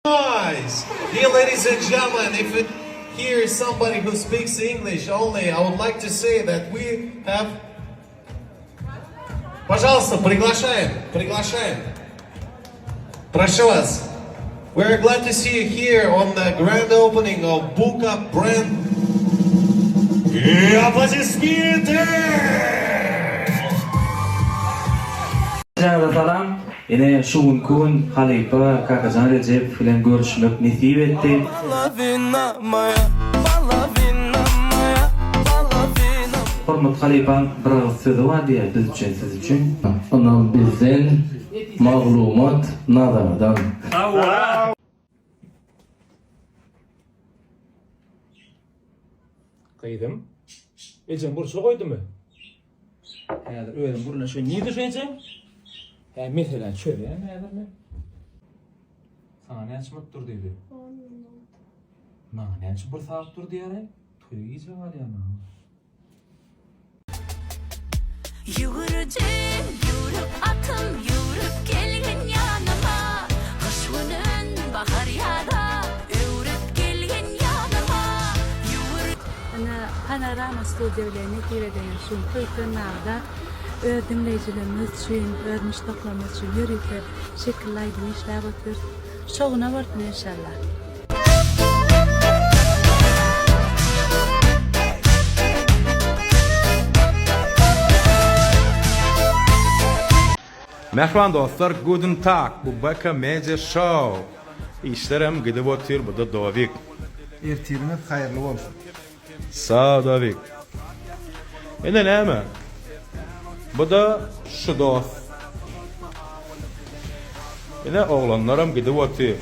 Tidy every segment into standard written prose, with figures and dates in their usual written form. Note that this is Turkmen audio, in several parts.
Guys, dear ladies and gentlemen, if it here is somebody who speaks English only, I would like to say that we have... Пожалуйста, приглашаем, приглашаем. Прошу вас. We are glad to see you here on the grand opening of Buka brand. И аплодисменты! Hemmäňize salam. Ine şu günki gün halypa Kakajan Rejepow bilen görüşmek nesip etdi. Hormatly halypaň bir agyz sözi bar diýýär biz üçin siz üçin. Ynam bizden, maglumat Nazardan. Gyzym, ejeň burçly goýdumy? Häzir özüm gürleşeýin. Nirde şu ejeň? Hä, meseläni çözýän häzir men. Saňa näçe minut dur diýdi? On minut. Maňa näçe bir sagat dur diýýär-aý? Toýa gijä galýan maňa. Ýüwürjim, ýüwrük atym, ýüwrüp gelgin ýanyma, Gyş günün bahar ýaza, öwrüp gelgin ýanyma, Ýüwür. Ine, Panorama studiýa bilen nesip eden şu Köýtendagda öz diňleýjilerimiz üçin, öz muşdaklarymyz üçin ýörite şekilli aýdym işläp otyrys. Şowuna bolsun enşalla. Mähriban dostlar Guten Tag bu BK Media Show Işlerem gidip otyr buda Dowik. Ertiriňiz haýyrly bolsun. Sag Dowik. Ine näme? Buda şu dost. Ine oglanlaram gidip otyr.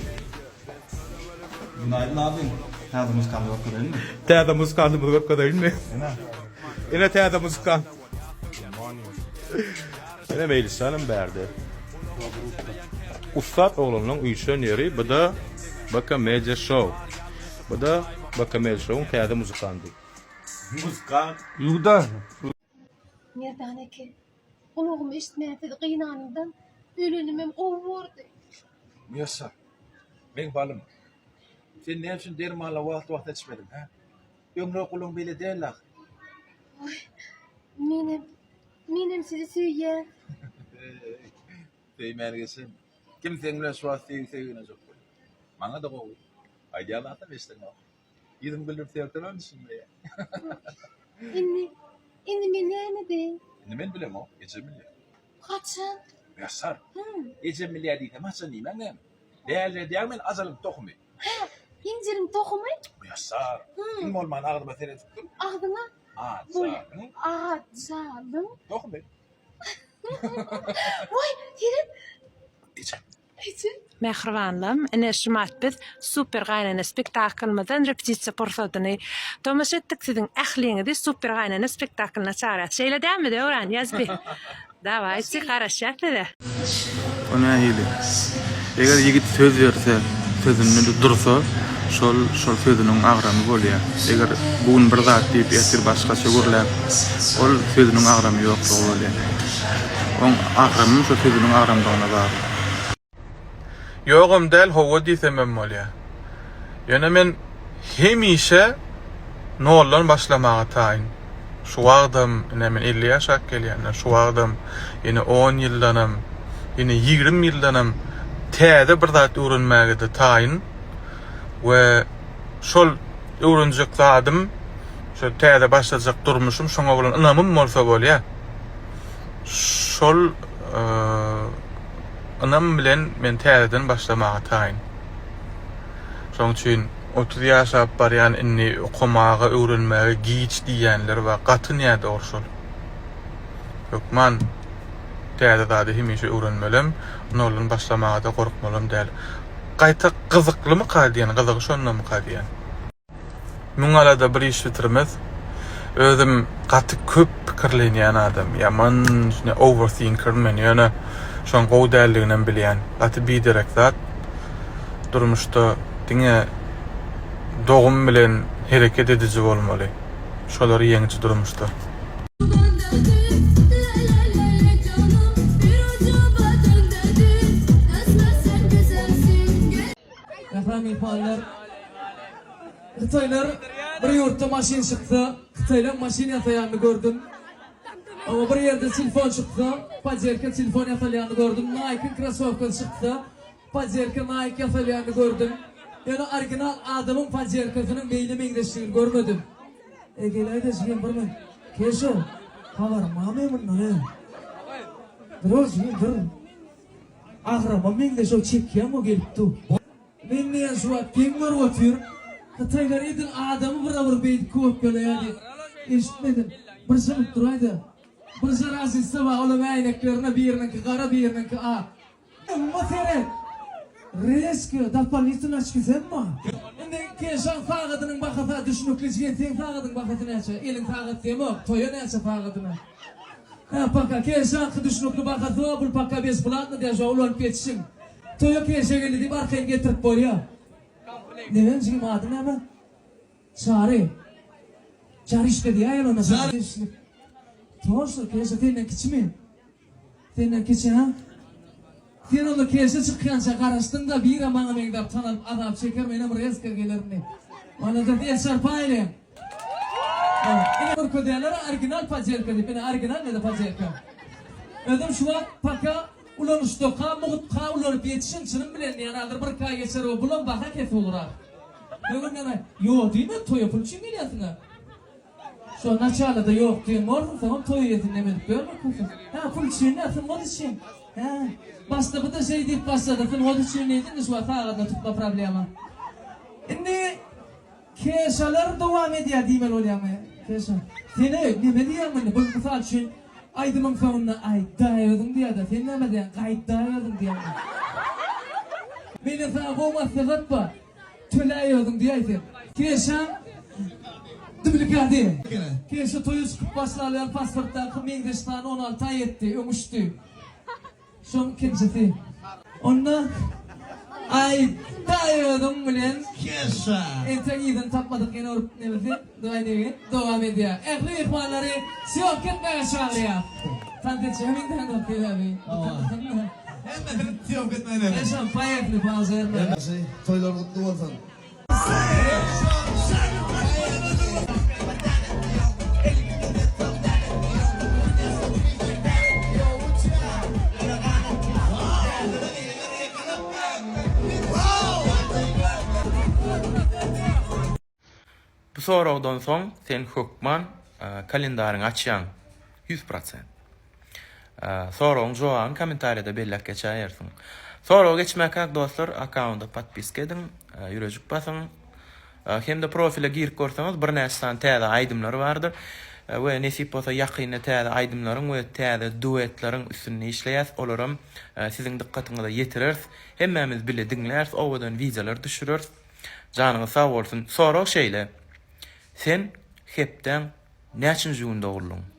Günaydyn abim. Täze muzykany görkezeýinmi? Täze muzykantymyzy görkezeýinmi? Ine. Ine täze muzykant. Ine Meýlisjanam bärde. Ussat oglanlaň üýşen ýeri bu-da BK Media Show. Bu-da BK Media Show-yň täze muzykandy. Muzykant. Ýuwda. Merdan eke, gulagym eşitmän sizi gynanymdan ölenimem gowy bordy. Miýassa, meň balym, sen näme üçin dermanlary wagtly-wagtynda içmediň, hä? Öňler gulagyň beýle däldi ahyry. Oý, menem, menem sizi söýýän. Söýmäni geçen, kim seň bilen şu wagt söýgi söýgünejek bolýar? Maňa-da gowy. Aýdýan zatam eşideňok. Ýüzüm güldürip sertemem düşünmeýär. Indi, indi men näme edeýin? Indi men bilemok, ejem bilýär. Haçan? Ýaşar. Ejem bilýär diýsem haçan diýmäň näme? Däliredýäň meni ajalyň tohumy. Hä, injiriň tohumy? Ýaşar. Iň bolmanda agzyma seredip dur. Agzyňa? Ajalyň. Ajalyň. Tohumy. Waý, seret. Ejem. Mähribanlarym, ine şumat biz Super gaýynene spektaklymyzdan repetisiýa pursadyny tomaşa etdik. Siziň ähliňizi Super gaýynene spektaklyna çagyrýas. Şeýle dälmi Döwran, Ýazbi? Dawaýçy, garaşýas size. O nähili? Eger ýigit söz berse, sözünde-de dursa, şol şol sözüniň agramy bolýar. Eger bu gün bir zat diýip, ertir başgaça gürläp, ol sözüniň agramy ýoklugy bolýar. Oň agramym şo sözüniň agramdygyna bagly. Ýogam däl, hawa diýsemem bolýar. Ýöne men hemişe noldan başlamaga taýyn. Şu wagtam, ine men 50 ýaşap gelýän, şu wagtam, ýene on ýyldanam, ýene 20 ýyldanam täze bir zat öwrenmäge-de taýyn we şol öwrenjek zadym, şo täze başlajak durmuşym şoňa bolan ynamym bolsa bolýar. Şol ynam bilen men täzeden başlamaga taýyn. Şonuň üçin 30 ýaşap barýan indi okamaga, öwrenmäge giç diýýänler bar. Gaty nädogry şol. Hökman täze zady hemişe öwrenmelem, noldan başlamaga-da gorkmalam däl. Gaýta gyzyklymyka diýen, gyzygy şondamyka diýen. Müň alada bir iş bitirmez. Özüm gaty köp pikirlenýän adam. Ýaman overthinker men. Ýöne şoň gowy däldiginem bilýän. Gaty biderek zat. Durmuşda diňe dogum bilen hereket ediji bolmaly. Şolar ýeňiji durmuşda. Mähriban myhmanlar, Hytaýlar bir ýurtda maşyn çyksa, hytaýlaň maşyn ýasaýanyny gördüm. Oňa bir ýerde telefon çyksa, podelka telefon ýasalýanyny gördüm. Nike-iň krossowkasy çyksa, podelka Nike ýasalýanyny gördüm. Ýöne original adamyň podelkasynyň beýle meňzeşligini görmedim. E geläýdä jigim bir men. Keşo, habarym barmy mundan e? Dur jigim dur. Agrama meňzeş o çekýäň o gelip dur. Men diýen şu wagt geň görüp otyryn. Hytaýlar edil adamy bir-bir beýdip köpeleýär diýip eşitmedim. Bir jygyp duraýda. Birje raznitsa bar, olam äýneklerine biriniňki gara, biriniňki ak. Emma seret! Rezko dopolitnl açki sen bar. Indi Keşaň sagadynyň bahasy-a düşnükli jigen seň sagadyň bahasy näçe? Eliň sagat diýemok, toýa näçe sagadyna? Hä paka Keşaňky düşnükli bahasy bar, bul paka besplatno diýýär şo ulanyp ýetişiň. Toýa Keşa geldi diýip arkaýyn getirip bolýar. Neneň jigim ady näme? Çary. Çaryşka diýäýeli onda. Toşna Keşa senden kiçimi? Senden kiçi hä? Sen onda keşe çykýança garaşdyňda birem maňa meňzäp tanalyp azap çeker menem rezka gelerin. Malades el çarpaýlyň. Ine görkezýärler original podelka diýip ine original nede podelka. Özüm şu wagt paka ulanyşdaka mugtka ulanyp ýetişim çynym bilen diýen hazir bir iki aý geçer we bulam baha kesip ugrar. Öňünden aý ýok diýme toýa pul üçin gelýärsiňä. Şo naçalada ýok diýen borsuň soňam toý eýesini neme edip ýörme köse. Hä pul üçin däl sungat üçin. Hä başda buda şeý diýip başlady sungat üçin diýdi indi şu wagt sagadyna tutma problema. Indi Keşalar dowam edýär diýmeli bolýamy Keşa. Sene neme diýýäň indi bu mysal üçin aýdymyň soňunda aýtdaý özüň diýýärde sen näme diýýäň gaýtdaý özüň diýýäňmi. Menden saňa gowy maslahat bar. Töläý özüň diýäý sen. Keşa duplikady. Keşa toýa çykyp başlaly bäri pasportdaky meňzeş sany 16 aý etdi, öň üçdi. Şoň ikinjisi. Onda aýdaý özüň bilen. Keşa. Entek yzyny tapmadyk ýene bir nemesi, dwaýnigi dowam edýär. Ähli myhmanlary sýomka etmäge çagyrýas. Tans etjegem indi sebäbi. Hemmesini sýomka etmäge. Keşa, poýehli, pažerno. Ýagşy, toýlar gutly bolsun. Bu soragdan soň sen hökman kalendaryňy açýaň. 100%. Soragyň jogabyny kommentariýada belläp geçäýersiň. Soraga geçmäkäk dostlar akkaunta podpiska ediň, ýürejik basyň. Hem-de profile girip görseňiz birnäçe sany täze aýdymlar bardyr. We nesip bolsa ýakynda täze aýdymlaryň we täze duetleriň üstünde işleýäs. Olaram siziň dykgatyňyza ýetireris. Hemmämiz bile diňläris, owadan wideolar düşüreris. Janyňyz sag bolsun. Sorag şeýle. Sen hepdäň näçinji gün doguldyň?